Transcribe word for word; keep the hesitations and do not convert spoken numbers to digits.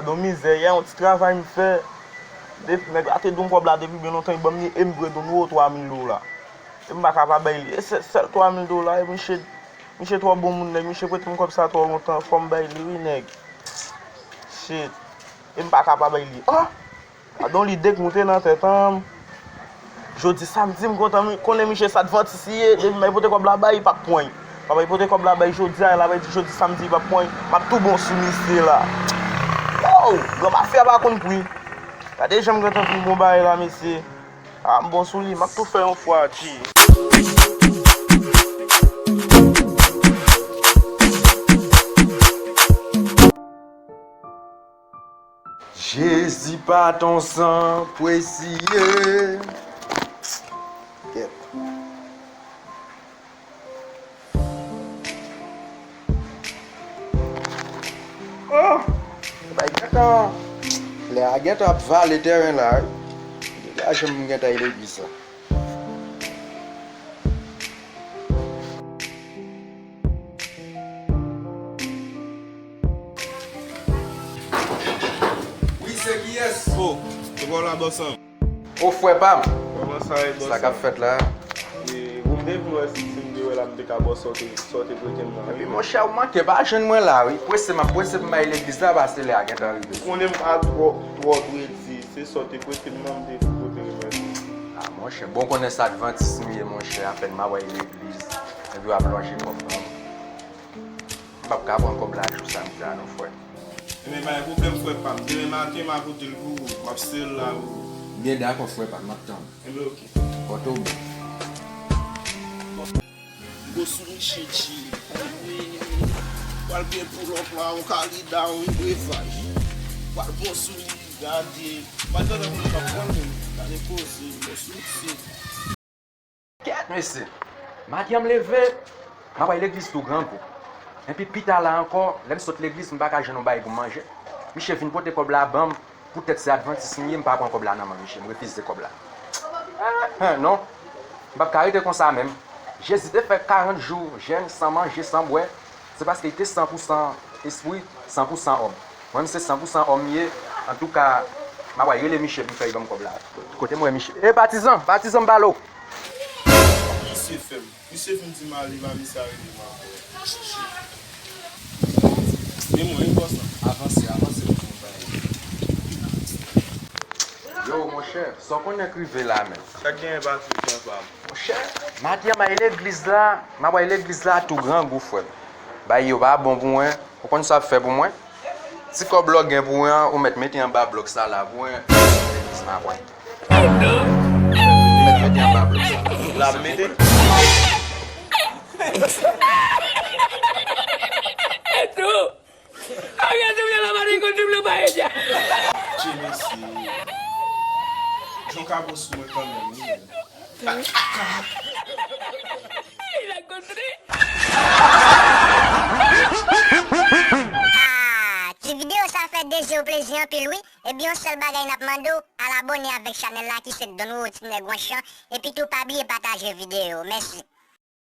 Don mizè, yè yon ti travay m fè. Depi nèg la te dwe m kòb la depi byen lontan, li ban m li e m dwe don ou twa mil dola. E m pa ka pa bay li. E se sèl twa mil dola, e misye, misye twò bon moun, nèg, misye prete m kòb sa twò lontan, fò m bay li, wi, nèg. Shit. E m pa ka pa bay li. Ah! Gadon lide k moute nan tèt an. Jodi samdi, m kontan, m konnen misye sa advantis li ye. Depi m bay pote kòb la bay, li p ap pran. M bay pote kòb la bay jodi a, l ap di jodi samdi, li p ap pran. M ap tou bon sou misye la. Yow! Gran mafya pa konn pri. Gade jan m gentan fin bon bagay la, mesye. Ah, m bon sou li. M ap tou fè yon fwa, G. Jezi pa ton san presye. Kèt. Oh! Bay gentan. Lè a gentan ap vale tèren la, wi. Degaje m gentan legliz la. Wi, se kiyès? Oh, se pa w la, bòs an. O frè pa m. Kòman sa ye, bòs an? Sa k ap fèt la? E, ou m te vin wè si, si m te wè la, m te ka ba w sa w te, sa w te prete m nan, wi. Epi, monchè, ou manke pa jwenn mwen la, wi. Prese m ap prese pou m al legliz la, paske lè a gentan rive. Ou konnen m pa twò, twò kredi. Se sa w te prete m nan, m te vin pote remèt ou. Ah, monchè, bon, konnen sa advantis nou ye, monchè. Apèn m ap al legliz, epi w ap lonje kòb ban m. M p ap ka pran kòb la jou samdi a non, frè. Ebyen, pa gen pwoblèm, frè pa m. Demen maten, m a pote l pou ou. M ap sere l la pou ou. Byen, dakò, frè pa m. M ap tann ou. Ebyen, oke. Pòte w byen. Gwo sou misye G. Pral gen pull up la, yon kalida, yon brevaj. Pral bon sou li, gade. Pral gade moun k ap pran l menm. Gade koze, bon sou misye. Kèt, mesye. Madanm leve, m ap al legliz tou grangou. Epi pita la ankò, lè m sot legliz, m pa ka jwenn yon bagay pou m manje. Misye vin pote kòb la ban m. Poutèt se advantis m ye, m pa pran kòb la nan men misye, m refize kòb la. Hen, non. M p ap ka rete konsa menm. Jezi te fè karant jou jèn, san manje, san bwè. Se paske li te san pou san espri, san pou san òm. Mwen menm se san pou san òm m ye. Antouka, m ap al rele misye pou m fè li ban m kòb la. Kote m wè misye? E patizan, patizan m pale w. Misye fè m. Misye vin di m ale, pa misye a rele m ankò. Men mwen, wi, bòs lan. Avanse, avanse pou nou bay. Yo, monchè, sa w konnen k rive la menm? Sa k genyen, Patizan pa m? Monchè, maten m al legliz la, m ap al legliz la tou grangou, frè m. Bagay yo pa bon pou mwen. Ou konn sa w ap fè pou mwen? Ti kòb la w gen pou mwen an, ou mèt mete anba blòk sa la pou mwen. Legliz m ap pran. Ou mèt mete anba blòk sa la. La m mete. Eto! Arete m nan la mari konn m nan pa eja. Che mesye. Jon ka bon sou mwen kanmenm, wi. Ah, ti videyo sa fè D J ou plezi anpil, wi. Ebyen, yon sèl bagay n ap mande w, al abòne avèk chanèl la ki se Don Roro Ti Nèg Wan Chan, epi tou pa bliye pataje videyo. Mèsi.